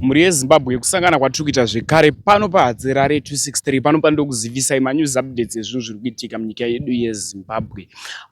Mhuri yeZimbabwe kusangana kwatiri kuita zvekare pano paHadzirare 263 pano pandokuzivisai manews updates ezvinhu zviri kuitika munyika yedu yeZimbabwe.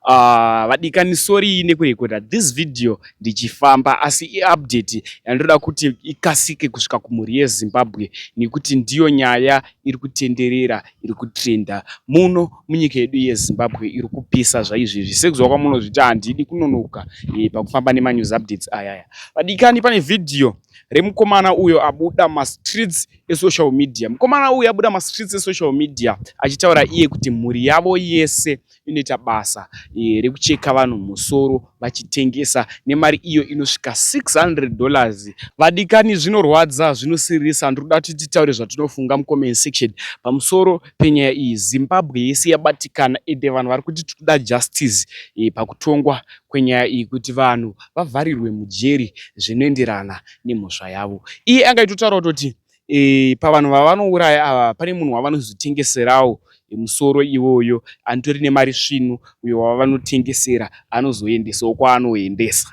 Ah, vadikani sorry nekurekoda this video ndichifamba asi iupdate yandoda kuti ikasike kusvika kumhuri yeZimbabwe nekuti ndiyo nyaya iri kutenderera iri kutrenda muno munyika yedu yeZimbabwe iri kupisa zvaizvezvi sekuziva kwamunozvita handidi kunonoka eh, pakufamba nemanews updates ayaya. Vadikani pane video remukomana uyo abuda mastreets esocial media. Mukomana uyu abuda mastreets esocial media achitaura iye kuti mhuri yavo yese inoita basa e, rekucheka vanhu musoro vachitengesa nemari iyo inosvika 600 dollars. Vadikani, zvinorwadza, zvinosiririsa. Ndiri kuda kuti titaure zvatinofunga mucomment section pamusoro penyaya iyi. Zimbabwe yese yabatikana ende vanhu vari kuti tikuda justice e, pakutongwa kwenyaya iyi kuti vanhu vavharirwe mujeri zvinoenderana nemhosva yavo. Iye anga aitotaura kutoti e, pavanhu vavanouraya ava pane munhu wavanozotengeserawo musoro iwoyo anitori nemari svinu uyo wavanotengesera anozoendesawo kwaanoendesa.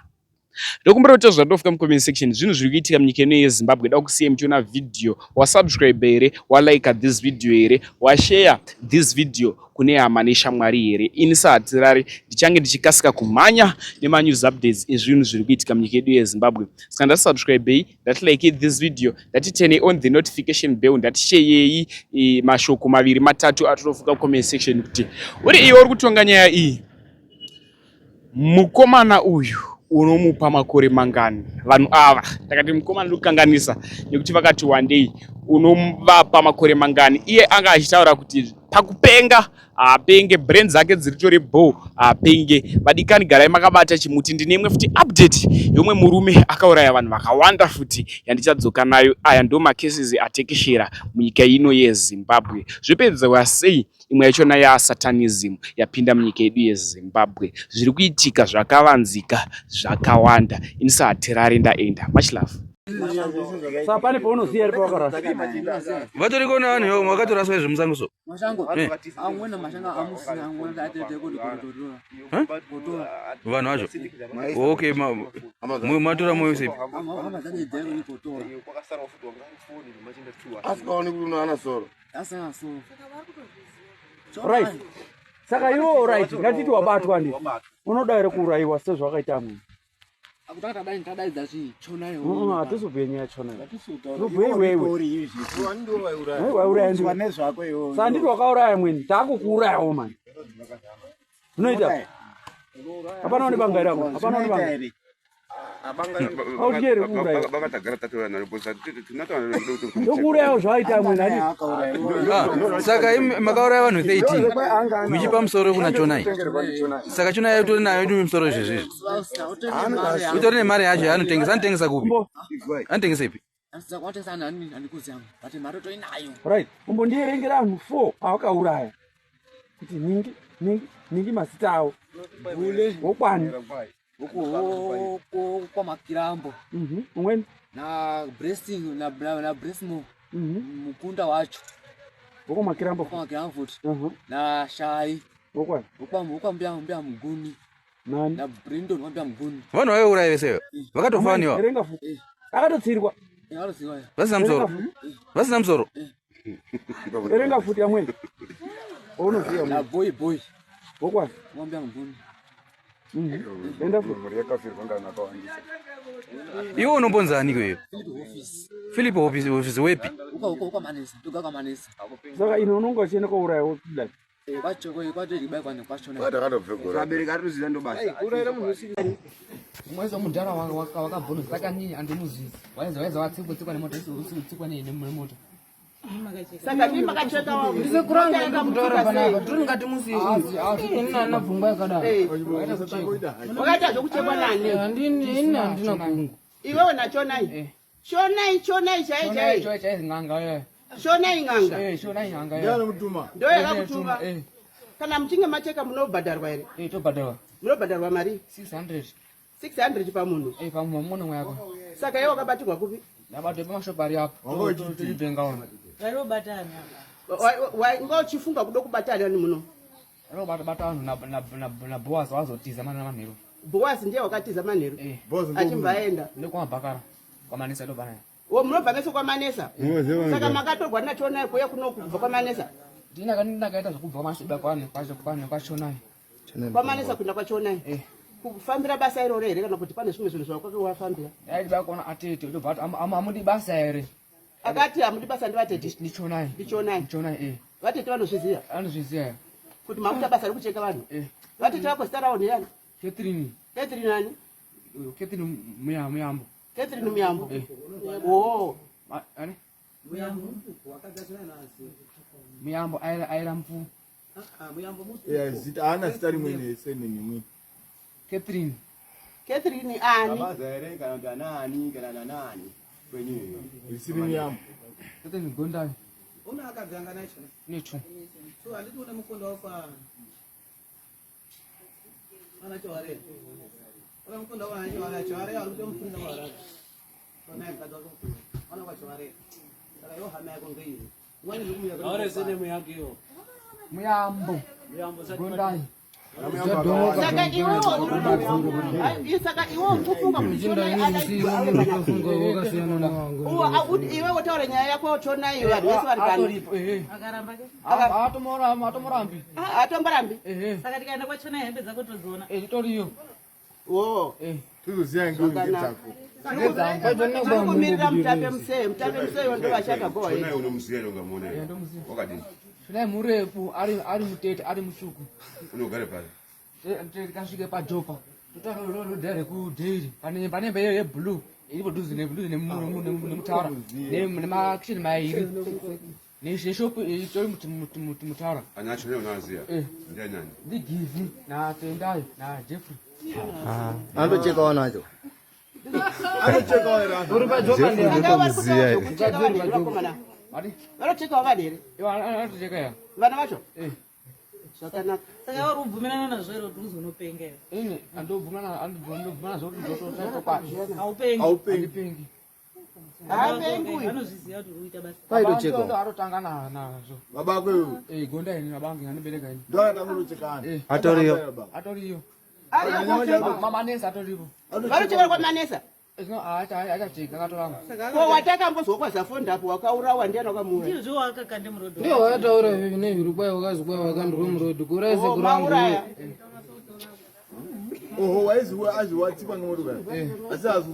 Ndokumbira kuti zvandofika mucomment section zvinhu zviri kuitika munyika ino yeZimbabwe da kusiya muchiona video wasubscribe here walike this video here washare this video kune hama neshamwari here ini sahatirari ndichange ndichikasika kumhanya nemanews updates ezvinhu zviri kuitika munyika yedu yeZimbabwe saka ndasubscribei ndati like this video ndati turn on the notification bell ndati sheyei e, mashoko maviri matatu atinofuka comment section kuti uri iwe uri kutonga nyaya iyi mukomana uyu unomupa makore mangani vanhu ava ndakati mukomana ndikukanganisa nekuti vakati wandei unovapa makore mangani iye anga achitaura kuti pakupenga haapenge brain dzake dziritori bho haapenge vadikani garai makabata chimuti ndine imwe futi update yomwe murume akauraya vanhu vakawanda futi yandichadzoka nayo aya ndo macases atekeshera munyika ino yezimbabwe zvopedzwa sei imwe yachona yasatanism yapinda munyika yedu yezimbabwe zviri kuitika zvakavanzika zvakawanda ini sahatirari ndaenda much love Saka pane paunoziva here pawakaraswa? Vatoriko nevanhu vakatoraswa izvo musango so. Mashango Eh. amweni mashango amusina amweni atete kuti kutotora. Eh? Kutora. Vanhu vacho. Okay, ma, mu- matora moyo sepi? Hama dzake dzaive ni kutora. Asikaoni kuti unoana soro. Asina so. Right. Saka iwe right, ngatiti wabatwa ndi. Unoda here kuurayiwa sezvakaita amweni? Akutanga tadai tadaidza chii chona Mm, iwe. Hatizobhuye nyaya chona. Tobhuye iwewe. Waiuraya ndiwe. nezvako iwe. Saka nditi wakauraya amweni, taakukuurayawo mani. Zvinoita. Hapana une banga here apa? Hapana une banga. Hautye here kuuraya? Vakatagara tatoya naro because Ndokuurayawo zvaaita amweni hati. Ah, saka imi makauraya vanhu 13 muchipa musoro kuna Chonai. Saka Chonai utori nayo imi musoro izvezvi izvi. Utori nemari yacho yaanotengesa, anotengesa kupi? Mbo. Anotengesa ipi? Kwatesa nani andikuziva but mari toinayo. Right. Umbondierengera vanhu 4 awakauraya. Kuti ningi ningi ningi mazita avo. Wokwani. Huku kwa makirambo Umweni. na blessing na na blessing mukunda wacho. Wokwamakirambo. Kwa makirambo futi. Na shai. Wokwani. Ukwa ukwa mbuya mbuya muguni. Nani? Na Brindon wa mbuya muguni. Vanhu vaiuraya vese vakatofa vanhu ivavo. Erenga futi. Akatotsirwa. Yaloziwa. Vasina musoro. Vasina musoro. Erenga futi amweni. Unoziva Na boy boy. Wokwani. Wa mbuya muguni. Enda futi. Mhuri yakafirwa ngana akawandisa. Iwe unombonzani iweyo? Philip office. Philip office office wepi? Uka uka uka manesa. Tuka kwa manesa. Saka ino unonga uchienda kouraya wodai. Kwacho kwacho ribai kwa kwachona. Vatakatobvegora. Vabereki arikuziva ndobasa. Mwezi mudhara wakabvunza saka nini andimuzivi waiza waiza watsikwa tsikwa nemoto tsikwa nemoto Saka ndii makacheka wangu. Ndisekuranga ndikutaura panapa tiri ngatimusiye uyu ini handina pfungwa yakadaro Wakaita zvekuchekwa nani? Handini- ini handina pfungwa Iwewe nachonai. Shonai chonai chai chai. chai chai n'anga eh Shonai n'anga. eh shonai n'anga eh Ndo yakakutuma. eh Kana muchinge macheka munobhadharwa here? eh tobhadharwa Munobhadharwa mari 600 600 pamunhu. eh pamwe mumwe mwako Saka iwe wakabatirwa kupi? ndabatwa pamashopu ari apo tochitenga ona Nga uchifunga kuda kubata ani muno? Robata bata vanhu na Boaz wazotiza mana manheru. Boaz ndiye wakatiza manheru. Eh. Achibva aenda. Ndokwamabhakara. Kwamanisa ndobva naye. Wo munobva mese kwaManesa. Saka makatorwa naChonai kuuya kuno kubva kwaManesa. Ndini ndakaita zvekubva kwaMasiba kwane kwacho kwane kwaChonai. KwaManesa kuenda kwaChonai. Eh. Kufambira basa iroro here kana kuti pane zvimwe zvinhu zvawakanga wafambira? Ndaida kuona atete ndobva ati amudi basa here? Akati amudi basa ndivatete. NdiChonai. NdiChonai. NdiChonai eh. Vatete vanozviziva? Vanozviziva. Kuti makuita basa rekucheka vanhu? Eh. Vatete vako zita ravo ndiyani? Catherine. Catherine ani? Catherine Muyambo. Catherine Muyambo. Eh. Oh. Ani? Muyambo aira aira mpu. Yeah, zita haana zita rimwe nesurname imwe. Catherine. Catherine ani? Babaza here kana kuti anaani kana nanaani kwenyuyo. Risiri Muyambo. Catherine Gondai. Una akadzanga nacho. Necho. So handiti une mukondo wafa. Ana chaware. Una mukondo wa ana chaware, chaware ari kutomufunda kwa harare. Ona mukadzi wake mukuru. Ona kwa chaware. Saka iwo hama yako ngeiyi. Mwani zvekumuya. Aure surname yake iyo. Muyambo. Muyambo sati Gondai. Saka iwewo saka iwewo ukufunga kuti Chonai iwe wotaura nyaya yako Chonai vanhu vese vari pano. Atoripo eh. Akaramba ke? Atomborambi. Atomborambi. Eh. Saka tikaenda kwaChonai hembe dzako todziona. Eh itoriyo. Wo. Eh. Tozoziva ngedzako. Tiri kumirira Mutape Museye. Mutape Museye ndo vachakagowa Chonai unomuziva here ungamuona here? Ndomuziva. Wakadini? Chonai murefu ari ari mutete ari mutsvuku. Unogara pari? Tikasvike paJopa. Totora rekudheiri. Pane pane hembe yeblue iripo dhuze nedhuze nemutara. Nemakisheni mairi. Neshopu itori mutara. Ana Chonai unoaziva? Eh. Ndiani nani? NdiGivi naTendai naJeffrey. Anotocheka wanacho. Anocheka here anhu? Uri paJopa ndiani? Saka vari kutaura zvekucheka vanhu here vakomana? Ati? Vanochekawo vanhu here? Iwo anotocheka ya. Vana vacho? Eh. Zvakanaka. Saka uri kubvumirana nazvo here kuti uzonopenga here? Ini andobvumana andobvumana zvokuti ndototokwadi. Haupengi. Haupengi. Andipengi. Haapengi uyu. Anozviziva kuti uri kuita basa. Paitocheka. Arotanga nazvo. Baba ako iwe. Eh gonda ini babangu andibereka ini. Ndo akatanga kutocheka anhu. Eh. Atoriyo. Atoriyo. Ariyo Mamanesa atoripo. vanocheka kwaManesa. Zvino achacheka akatoramba. Ko watakambozwa kwaZafondapo wakaurawa ndiani wakamuuraya? Ndizvo wakakande murodhi. Ndiyo wakataura izvi nezviri kwai wakazi kwai wakandwe murodhi kuuraya Oh, sekuru angu. mauraya. Oho waizi azi watsikwa ngemotokari. Asi azi